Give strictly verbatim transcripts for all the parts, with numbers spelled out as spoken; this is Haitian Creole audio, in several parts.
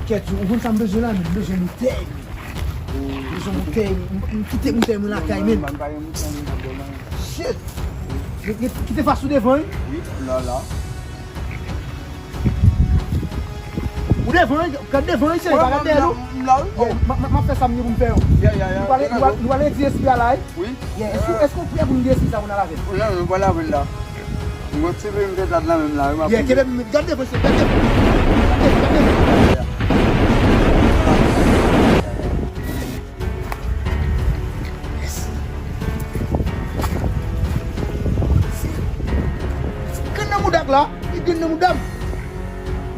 Kèt, ou konn sa m bezwen la, men m bezwen boutèy. M bezwen boutèy. M, m kite boutèy mwen lakay, men. Shit! Kite fas ou devan, wi. Wi, la, la. Ou devan, wi. Gad devan, wi, cheri, pa gad dèyè, non. M la, wi. Yeah, m, m, m ap fè sa m gen pou m fè yo. Yeah, yeah, yeah. Nou pale, nou pale, nou pale di espri a la, wi. Wi. Yeah, èske, èske w prè pou nou desann sa pou n al avè l? Wi, wi, m pral avè l la. Mwen ti vin te dat la menm la, wi, m ap Yeah, kenbe m, gad devan, cheri, gad devan. Gad devan, gad devan. Yes. Grenn nan mouda k la, li grenn nan mouda m.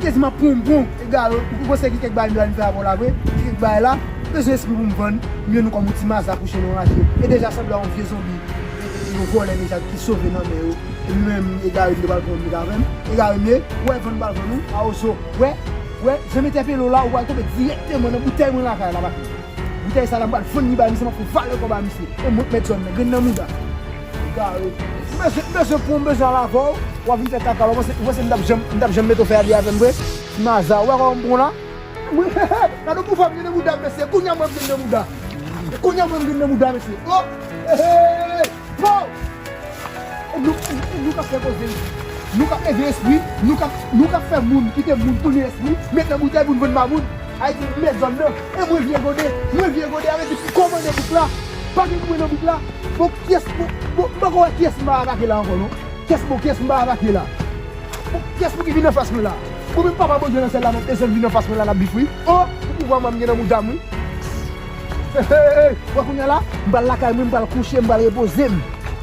Gezi m ap pran m pran. Egare, ou panse ki kèk bagay m la vin fè avè w la vre? Ki kèk bagay la? M bezwen espri pou m vann. M jwenn ou kòm yon ti maza kouche nan raje. E deja sanble a yon vye zonbi. E, e, e yon vòlè deja ki sove nan men yo. E li menm, egare m te pral pran m, li t avè m. Egare m ye, wè vann m pral vann ou, a ozo. Wè, wè, jan m entèpele w la, ou pral tonbe dirèkteman nan boutèy mwen lakay la, pa Boutèy sa la, m pral vann li bay misye, m ap fè valè kòb a misye. E mwen k mèt zòn nan, grenn nan mouda. Egare. M bezwen, m bezwen pran, m bezwen al avè w. W ap vin fè kaka, w panse, w panse m t ap janm, m t ap janm mete w fè alye avè m vre? Ti maza, ou wè kòman m pran la? Gade pouvwa m gen nan mouda, mesye. Kounye a mwen m grenn nan mouda. Kounye a mwen m grenn nan mouda, mesye. Oh! Hey, hey, hey, hey. Pow! E nou, e, e nou k ap fè koze isit. Nou k ap leve espri, nou k ap, nou k ap fè moun kite moun tounen espri, met nan boutèy pou n vann ba moun. Ayiti, m mèt zòn nan. E mwen vye gode, mwen vye gode avèk ti kòmandè bouk la. Pa gen pou mwen nan bouk la. Bon, kiyès, bon, bon, m poko wè kiyès m va atake la ankò, non. Kiyès, bon, kiyès m va atake la? Bon, kiyès pou ki vin anfas mwen la? Mwen menm papa Bondye nan syèl la, m ap desann vin anfas mwen la, n ap bif wi. Oh, pou pouvwa mwen m gen nan mouda m wi. Hey, hey, hey, wè kounye a la, m pral lakay mwen, m pral kouche, m pral repoze m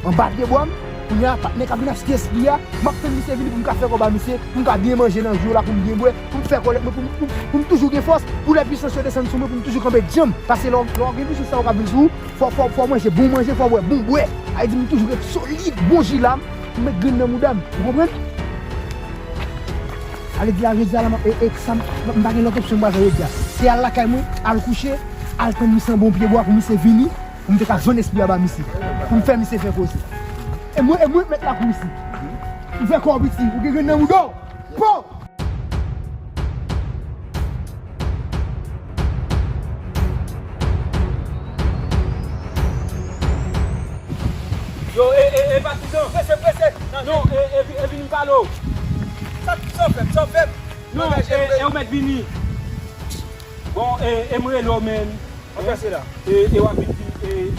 anba pye bwa m. Kounye a, patnè k ap vin achte espri a, m ap tann misye vini pou m ka fè kòb a misye, pou m ka byen manje nan jou la, pou m byen bwè, pou m fè kòlèt mwen, pou m, pou m, pou m toujou gen fòs, pou lè pisans yo desann sou mwen, pou m toujou kanpe djanm. Paske lè w, lè w gen pisans sa yo k ap vin sou ou, fò, fò, fò w manje bon manje, fò w bwè bon bwè. Sa vle di m toujou ret solid, bon ji la, m met grenn nan mouda m. Ou konprann? Ale di la, jodi a la, m ap, e, e, sa m, m pa gen lòt opsyon m pral fè jodi a. Se al lakay mwen, al kouche, al tann misye anba yon pye bwa pou misye vini, pou m te ka vann espri a ba misye. Pou m fè misye fè koze. E mwen, e mwen k mèt lakou isi. M fè kòb isi, ou gen grenn nan mouda w. Po! Yo, e, e, e, patizan. Prese, prese. Non, e, e, e vin m pale w. Sa, sa w fè m, sa w fè m. Non, e, e, ou mèt vini. Bon, e, e m rele w, men. Anfè se la. E, e w ap vin di, e,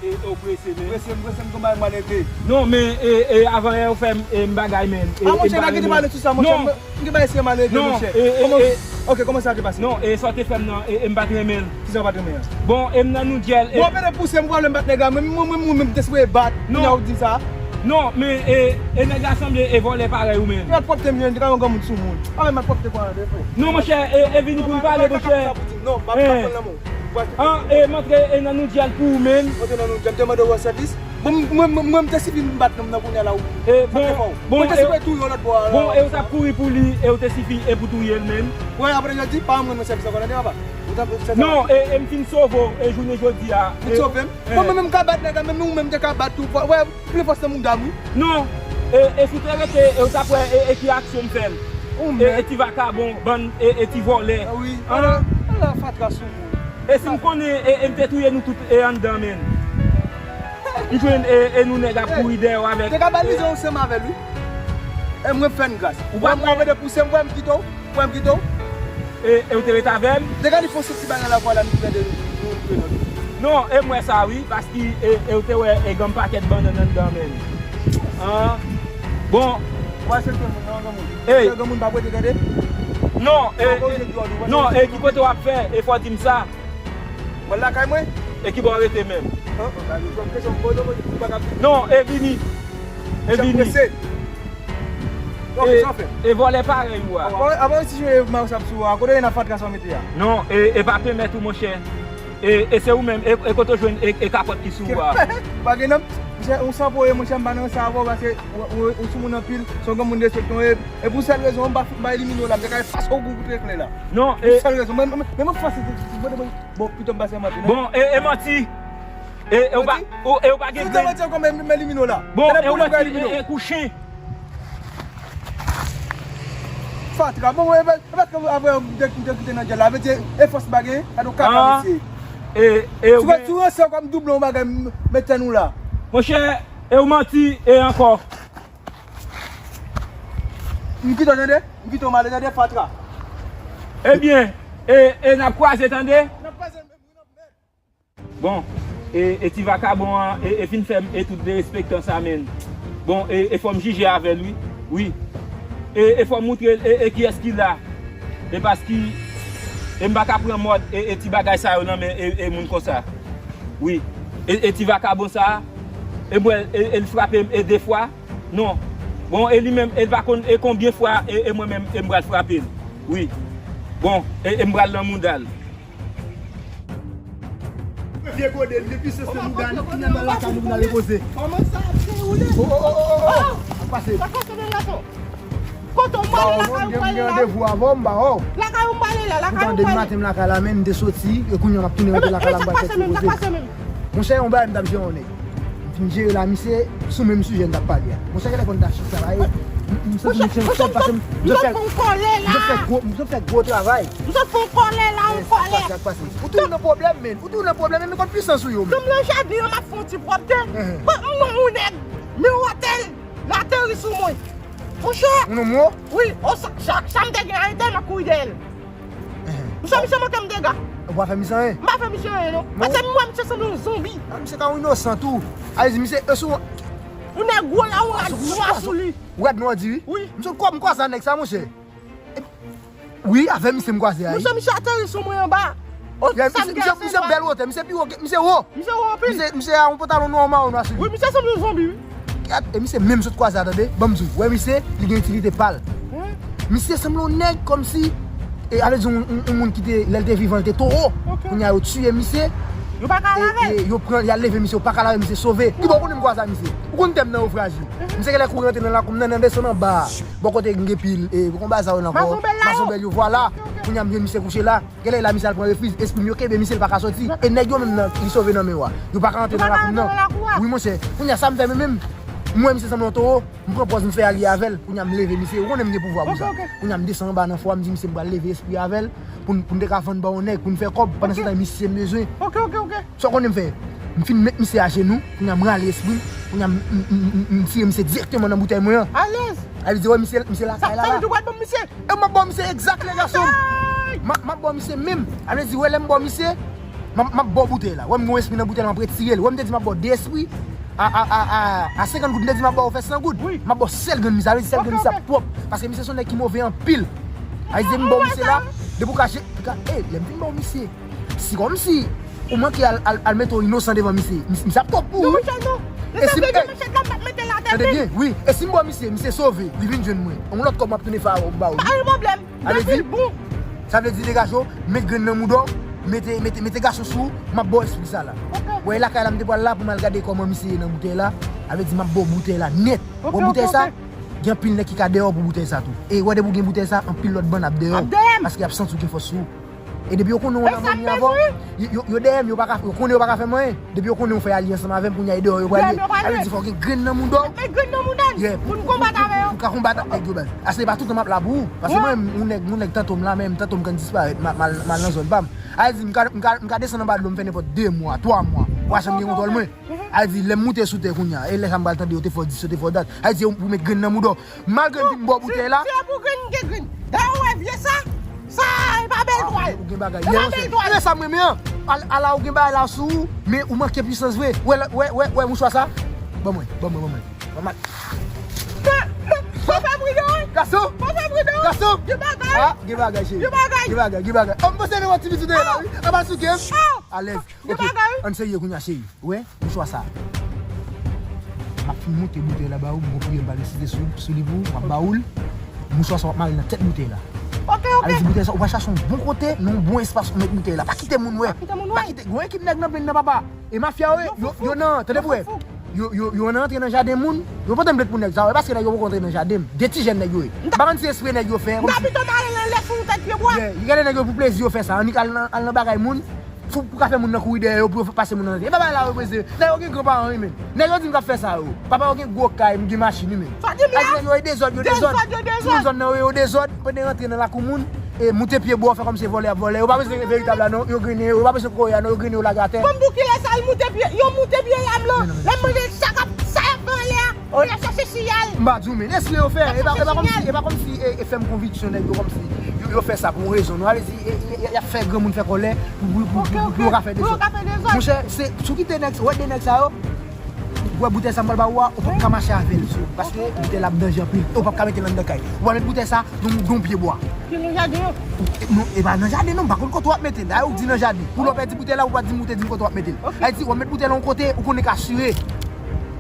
e, e w prese, men. Prese, m prese, m gon bagay m pral regle. Non, men, e, e, avan yè ou fè m, e, m bagay, men. E, a, monchè, n a kite pale sou sa, monchè. Non. M gen bagay serye m pral regle, monchè. Non, e, e, e. Ok, kòman sa te pase? Non, e, sa w te fè m nan, e, e, m pa t renmen l. Kisa w pa t renmen an? Bon, e, m nan Noudjèl, e. Bon, pede pouse m, pwoblèm bat nèg la, men mwen, mwen, mwen, m te swe bat, kounye a w di sa. Non, men, e, e, nèg la sanble, e, vòlè parèy ou menm. Malpwòpte m jwenn, te ka yon granmoun sou moun. A, men malpwòpte pran nan defo. Non, monchè, e, e vini pou n pale, monchè. Non, pa, pa pran nan men w. An, e, m antre, e, nan Noudjèl pou ou menm. Antre nan Noudjèl, m te mande w yon sèvis. Bon, mwen, mwen, mwen, m te sifi m bat nonm nan kounye a la, ou. E, bon, bon, mwen te sifi touye yon lòt bò a la. Bon, e ou t ap kouri pou li, e ou te sifi, e pou touye l menm. Wè, apre jodi, pa rann mwen sèvis ankò, tande, papa. Ou t ap fè sa. Non, e, e m fin sove w, e jounen jodi a. Ou sove m? Bon, mwen menm m ka bat nèg la, menm ou menm te ka bat tou. Wè, plen fòs nan mouda m, wi. Non, e, e si w te rete, e ou t ap wè, e, e ki aksyon m fè l. Ou menm. E, e ti vakabon, bann, e, e ti vòlè. A wi, ala, ala fatra sou moun. E si m konnen, e, e m te touye nou tout, e anndan, men. M jwenn, e, e nou nèg ap kouri dèyè w avèk. Te ka balize ansanm avè l, wi. E mwen fè n gras. Ou pa mwen mande pouse m, wè m kite w, wè m kite w. E, e ou te ret avè m? Te ka li fon soti bagay la, vwala, nou pèdi nou, nou pèdi nou. Non, e m wè sa, wi, paske, e, e ou te wè, e gen pakèt bannann anndan, men. An. Bon. Wè, se te moun, non, granmoun. Ey. Se granmoun pa prete, tande? Non, e, non, e ki kote w ap fè? E fò w di m sa. Mwen lakay mwen. E ki bò w rete menm? An, an, gade, yon kesyon m poze w, ou pa ka. Non, e vini. E vini. E, e vòlè parèy ou a. Avan, avan si jwe Mario Sap sou a, kote Rena Fatra sa w mete a? Non, e, e pa pèmèt ou, monchè. E, e se ou menm, e, e kote w jwenn, e, e kapòt ki sou ou a? Ou pa gen nonm? Monchè, ou san voye, monchè, m pa nan sa avè w, paske ou, ou, ou sou moun anpil, se yon granmoun respekte w, e, e pou sèl rezon, m pa, m pa elimine w la, m te ka efase w pou, pou trè klè la. Non, e. Pou sèl rezon, mwen, mwen, mwen, mwen fase, bon, pito m pase manti, non? Bon, e, e manti. E, e ou pa, ou, e ou pa gen grenn. Si w te manti ankò, m, m elimine w la. Bon, e ou manti, e, e kou chen. Patra, bon, e pa, e pa ke apre m te, m te kite nan djèl la, vle di, e fòs m pa gen, gade yon kaka, mesye. E, e, ou gen. Si w ranse kòm doublon bagay, m, met tèt nou la. Monchè, e ou manti, e ankò. M kite w, tande? M kite w, m ale, tande, fatra. Ebyen, e, e n ap kwaze, tande? N ap kwaze. Bon, e, e ti vakabon an, e, e fin fè m, e tout derespektan sa, menn. Bon, e, e fò m jije avè l, wi. Wi. E, e fò m moutre l, e, e kiyès ki la. E paski, e m pa ka pran mòd, e, e ti bagay sa yo nan men, e, e moun konsa. Wi. E, e ti vakabon sa, e m wè l, e, e l frape m, e de fwa. Non. Bon, e li menm, e l pa konn, e konbyen fwa, e, e mwen menm, e m pral frape l. Wi. Bon, e, e m pral nan mouda l. Vye gode, li gen pisans nan mouda li, kounye a nan lakay nou pou n al repoze. Kòman sa ap dewoule? Oh, oh, oh, oh, oh. Sa pase. Sa pase nan lato. Kote w pale lakay ou pale la? Gen randevou avè w, m ba w. Lakay ou m pale la, lakay ou pale. Poutan depi maten m lakay la, men m te soti, e kounye a m ap tounen rete lakay la, m pral fè ti poze. Monchè, yon bagay m t ap jere yon nèg. M fin jere la, misye, sou menm sijè n t ap pale a. Monchè, genlè konn ta chita la, e, m, m santi m se yon sòt pase m, m sot fè, m sot fè gwo, m sot fè gwo travay. M sot fè yon kòlè la, yon kòlè. Sa k pase, sa k pase? Ou toujou nan pwoblèm, menn. Ou toujou nan pwoblèm, menn. Men kote pisans ou yo, menn? Kòm nan jaden an, m ap fè yon ti pwòpte. Bon, m wè yon nèg, men wotèl, l ateri sou mwen. Monchè. Yon nonm wo? Wi, o sa, sa, sa m te gen a etè, m ap kouri dèyè l. Misye, misye manke m dega. Ou pa fè misye anyen? M pa fè misye anyen, non. Paske m wè misye sanble yon zonbi. A, misye ka yon inosan tou. A, di misye, e sou yon nèg gwo la, yon rad nwa sou li. Rad nwa di wi? Wi. Misye, kòm m kwaze a nèg sa, monchè. Wi, avè misye m kwaze a, wi. Monchè, misye ateri sou mwen anba. O, sa m gen a sou mwen. Misye bèl wotè, misye pi wo, misye wo. Misye wo anpil. Misye, misye a yon pantalon nwa, mawon nwa sou li. Wi, misye sanble yon zonbi, wi. Gad, e misye menm sot kwaze a, tande. Ban m di w, wè misye, li gen itilite pa l. Misye sanble yon nèg kòmsi, e, avè di yon, yon, yon moun ki te, lè l te vivan, l te towo. Kounye a, yo tiye misye. Yo pa ka lave l. E, e, yo pran, y al leve misye, yo pa ka lave misye, sove. Kibò ou konnen m kwaze a misye? Ou konn tè m nan yo frajil. Misye genlè kouri rantre nan lakou m nan, nan desann anba a. Bò kote m gen pil, e, konba sa yo nan kò. Mazonbèl la yo. Mazonbèl yo, vwala. Kounye a m jwenn misye kouche la. Genlè la misye al pran refij, espri m yo kenbe misye, l pa ka soti. E nèg yo menm nan, li sove nan men w a. Yo pa ka rantre nan lakou m nan. Wi, monchè. Kounye a sa m fè menm, menm. M wè misye sanble yon towo, m pran pòz m fè alye avè l. Kounye a m leve misye. Ou konnen m gen pouvwa pou sa. Kounye a m desann anba nan fwa, m di misye m pral leve espri avè l pou n, pou n te ka vann ba yon nèg, pou n fè kòb. Pandan se tan, misye m bezwen. Sa w konnen m fè? M fin met misye ajenou, kounye a m rale espri m, kounye a m, m, m, m, m tire misye dirèkteman nan boutèy mwen an. Alèz. A vle di, wè, misye, misye lakay la, la. Sa, sa vle di w pral ban m misye? E m ap ba w misye egzak, lè gason. M ap, m ap ba w misye menm. A vle di, wè, lè m ba w misye, m ap, m ap ba w boutèy la. Wè, m gen yon espri nan boutèy la, m ap retire l. Wè, m te di m ap ba w de espri. A, a, a, a, a senkant goud, m te di m ap ba w fè san goud. M ap ba w sèl grenn misye. A vle di, sèl grenn misye ap pwòp. Paske misye se yon nèg ki move anpil. A vle di, m ba w misye la, depi w ka je-, ou ka, e, lè m fin ba w misye. Si kòmsi ou manke al, al, al mete w inosan devan misye, mis-, misye ap twòp pou ou. Non, monchè, non. E si, e, tande byen, wi. E si m ba w misye, misye sove, li vin jwenn mwen. Yon lòt kòb m ap tounen fè avè w, m ba w li. Pa gen pwoblèm. Depi l bon. Sa vle di degaje w, met grenn nan mouda w, mete, mete, mete gason sou ou, m ap ba w espri sa la. Wè, e lakay la m te pral la pou m al gade kòman misye ye nan boutèy la. A vle di m ap ba w boutèy la nèt. Wè boutèy sa, gen anpil nèg ki ka deyò pou boutèy sa tou. E wè depi w gen boutèy sa, anpil lòt bann ap deyò w. Paske y ap santi w gen fòs sou ou. E depi yo konnen w nan manmi avè w, yo, yo, yo dèyè m, yo pa ka, yo konnen yo pa ka fè m anyen. Depi yo konnen w fè alye ansanm avè m, kounye a e deyò yo prale. A vle di fò w gen grenn nan mouda w. Met grenn nan mouda n pou n konbat avè yo. Pou n ka konbat ak nèg yo baz. Ase pa toutan m ap la pou ou. Paske mwen, yon nèg, yon nèg tanto m la, men tanto m konn disparèt, m a, m al, m al nan zòn pa m. A vle di, m ka, m ka, m ka desann anba dlo, m fè nenpòt de mwa, twa mwa. Ou pa janm gen kontwòl mwen. A vle di, lè m moute sou tè kounye a, e lè sa m pral tande yo te fè w dis, yo te fè w dat. A vle di, ou met grenn nan mouda w. Malgre m fin ba w boutèy la. Si, si w ap pran grenn, m gen grenn. Dayè, ou wè vye sa? Sa, e pa bèl twal. Ou gen bagay. E pa bèl twal. E sa m renmen an. Al-, ala ou gen bagay la sou ou, men ou manke pwisans vre. Wè, wè, wè, wè mouchwa sa? Ban mwen, ban mwen, ban mwen. Ban mwen. Fò fè pridan, wi. Gason. Fò fè pridan, wi. Gason. Gen bagay. A, gen bagay, cheri. Gen bagay. Gen bagay, gen bagay. O, m panse gen yon ti piti dèyè la, wi. Anba sou game. Alèz. Gen bagay, wi. Ann serye kounye a, cheri. Ou wè, mouchwa sa. M ap fin moute boutèy la ba ou, m gon priyè m pral resite sou, sou li pou ou, m ap ba ou l. Mouchwa sa w ap mare nan tèt boutèy la. Ok, ok. A vle di boutèy sa, ou pral chache yon bon kote, nan yon bon espas ou met boutèy la. Pa kite moun wè. Pa kite moun wè. Pa kite, gon ekip nèg nan plenn nan, papa. E mafya yo, yo, yo nan, tande pou wè. Yo, yo, yo nan antre nan jaden moun, yo pote m plent pou nèg sa, wè, paske nèg yo poko antre nan jaden m. De ti jèn nèg yo ye. M pa konn si espre nèg yo fè, kòmsi. M ta pito m ale nan lè sou yon tèt pye bwa. Yeah, gade nèg yo pou plezi yo fè sa, annik al nan, al nan bagay moun. Pou, pou ka fè moun nan kouri dèyè yo, pou yo pase moun nan. E pa bagay la yo prese. Nèg yo gen granparan, wi, men. Nèg yo di m k ap fè sa, yo. Papa yo gen gwo kay, m gen machin, wi, men. Sa di m la. Nèg yo, yo dezòd, yo dezòd. Dezòd, yo dezòd. Timoun zòn nan, yo, yo dezòd. Pandan yo rantre nan lakou moun, e moute pye bwa, fè kòmsi vòlè ap vòlè. Yo pa bezwen veritab la, non. Yo grennen yo, yo pa bezwen kouri a, non. Yo grennen yo lage atè. Bon, pou kilè sa, yo moute pye, yo moute pye lam, non. Lè m manje sa k ap, sa y ap fè anlè a. Yo chache siyal. M pa di w, men, espre yo fè. E pa, e pa kòmsi, e pa kòmsi, e, e fè m konviksyon nèg yo kòmsi yo, yo fè sa pou yon rezon. Nou ale di, e, e, e, y ap fè granmoun fè kòlè pou, pou, pou, pou, pou yo ka fè dezòd. Monchè, se, si w kite nèg, ou wè de nèg sa yo, ou wè boutèy sa m pral ba ou a, ou p ap ka mache avè l, sou, paske boutèy la ap danje anpil. Ou p ap ka mete l anndan kay. Ou pral met boutèy sa nan, nan yon pye bwa. Ki nan jaden an? Non, e pa nan jaden non, m pa konn kote w ap mete l. Dayè ou di nan jaden. Pou lè w pèdi boutèy la, ou pa di m ou te di m kote w ap mete l. Sa vle di, w ap met boutèy la yon kote, ou konnen k asire.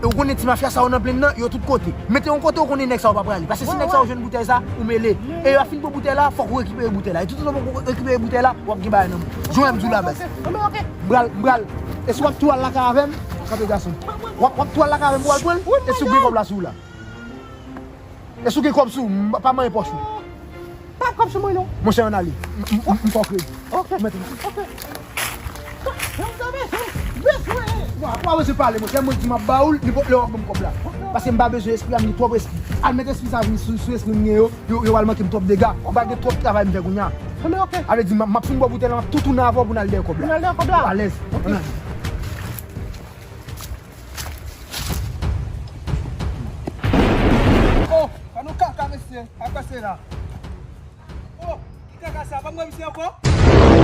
E ou konnen ti mafya sa yo nan plenn nan, yo tout kote. Mete yon kote ou konnen nèg sa yo pa prale. Paske si nèg sa yo jwenn boutèy sa, ou mele. E yo ap fin pran boutèy la, fòk ou rekipere boutèy la. E toutotan w poko rekipere boutèy la, w ap gen bagay nan men w. Jan m di w la, baz. M pral, m pral. E si w ap tou al lakay avè m, kanpe gason. W ap, w ap tou al lakay avè m pou w al pran l, e si w gen kòb la sou ou la. E si w gen kòb sou ou, m pa manyen pòch ou. Pa kòb sou mwen non. Monchè, ann ale. M, m, m, m fè w kredi. Ok. Mèt ou. Ok. Sa, sa w bezwen, bezwen. Bon, pa bezwen pale, monchè. Mwen di m ap ba ou l, nenpòt lè w ap ban m kòb la. Paske m pa bezwen, espri a m gen twòp espri. Al met espri sa vin sou, sou espri m gen yo, yo, yo al manke m twòp dega. Ou pa gen twòp travay m fè kounye a. Sa vle di, m, m ap fin bwè boutèy la, m ap tou tounen avè w pou n al dèyè kòb la. Pou n al dèyè kòb la. Alèz. Ok. Ann ale. Oh, pa nou kaka, mesye. Apa se la. Oh, ki kaka sa? Pa m wè misye ankò?